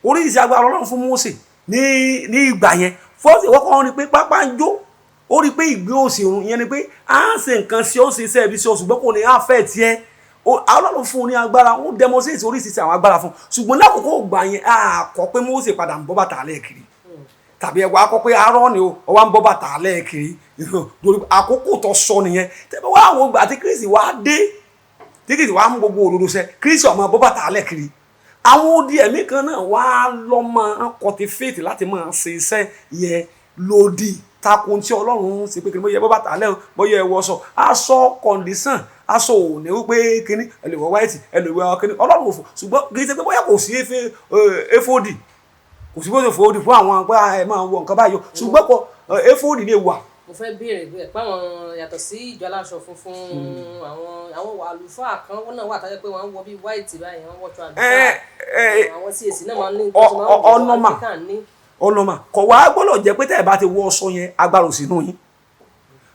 Oríṣiríṣi agbára Ọlọ́run fún Mósè ní ìgbà yẹn. Fọ́ọ̀sì wọ́n kọ́ ni pé pápá ń jó, ó rí i pé ìgbé òsì òun, ìyẹn ni pé à ń ṣe nǹkan sí ó ń ṣe iṣẹ́ ibi sí ọ, ṣùgbọ́n kò ní àfẹ́ tiẹ̀. Ọlọ́run fún un ní agbára, ó demonstrate oríṣiríṣi àwọn agbára fún un. Ṣùgbọ́n lákòókò ìgbà yẹn, a kọ pé Mósè padà ń bọ́ bàtà lẹ́ẹ̀kiri, tàbí ẹwà akọ pé Áárónì o, ọwọ́ ń bọ́ bàtà lẹ́ẹ̀kiri lórí àkókò tó sọ nìyẹn. Tẹ́bí wá àwọn ìgbà tí Kristi wá dé, tí Kristi wá mú gbogbo òdodo ṣẹ, Kristi ó máa bọ́ bàtà lẹ́ẹ̀kiri. Àwọn odi ẹ̀mí kan náà wá lọ́mọ cultivate láti máa ṣe iṣẹ́ yẹn lòdì takun tí Ọlọ́run ń ṣe, pé kí ni, bóyá ẹ bọ́ bàtà lẹ́ o, bóyá ẹ wọṣọ, aṣọ condition, aṣọ ò ní wípé kíní, ẹ lè wọ white, ẹ lè wọ kíní, Ọlọ́run ò fò. Ṣùgbọ́n kì í ṣe pé bóyá kò sí éfódì, kò sí bó ṣe fòódì fún àwọn pé ẹ máa wọ nǹkan báyìí o, ṣùgbọ́n kò éfódì lè wà. Mo fẹ́ béèrè pé àwọn yàtọ̀ sí ìjọ aláṣọ funfun, àwọn àlùfáà kan wọ́n náà wà tájẹ́ pé wọ́n ń wọ bí white báyìí, wọ́n wọṣọ àlùfáà. Àwọn CAC náà máa ń ní tó máa ń wọ. Ọ̀nọ́mà. Anglican ní. Ọlọ́mà kọ̀ wá gbọ́dọ̀ jẹ́ pé tẹ́ ẹ bá ti wọ ọṣọ yẹn, agbára ò sínú yín.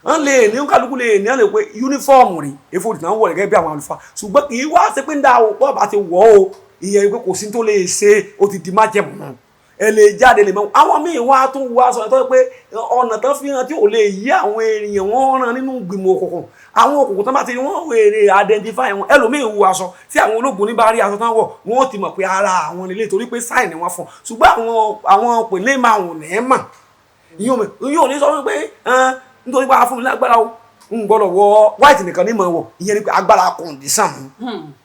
Wọ́n lè ní kálukú lè ní, wọ́n lè pé uniform rí, éfódì náà ń wọ̀ gẹ́gẹ́ bí àwọn àlùfáà, ṣùgbọ́n kì í wá ṣe pé ń dá o bọ́ọ̀ bá ti wọ̀ o, ìyẹn pé kò sí tó lè ṣe, ó ti di májẹ̀mú náà, ẹ lè jáde lè mọ. Àwọn míì wá tún wá sọ tó pé ọ̀nà tán fi hàn tí ò lè yí àwọn èèyàn, wọ́n rán nínú gbìmọ̀ òkùnkùn. Àwọn òkùnkùn tán bá ti wọ́n wèrè identify wọn. Ẹlòmíì wọ aṣọ tí àwọn ológun ní bá rí aṣọ tán wọ̀, wọ́n ti mọ̀ pé ara àwọn nílé, torí pé sign wọn fún. Ṣùgbọ́n àwọn pèlè máa wọ̀n ní mà ìyẹn ò ní sọ wípé nítorí pé a fún mi lágbára o, n gbọ́dọ̀ wọ white nìkan ní mọ̀ wọ̀. Ìyẹn ni pé agbára condition mu.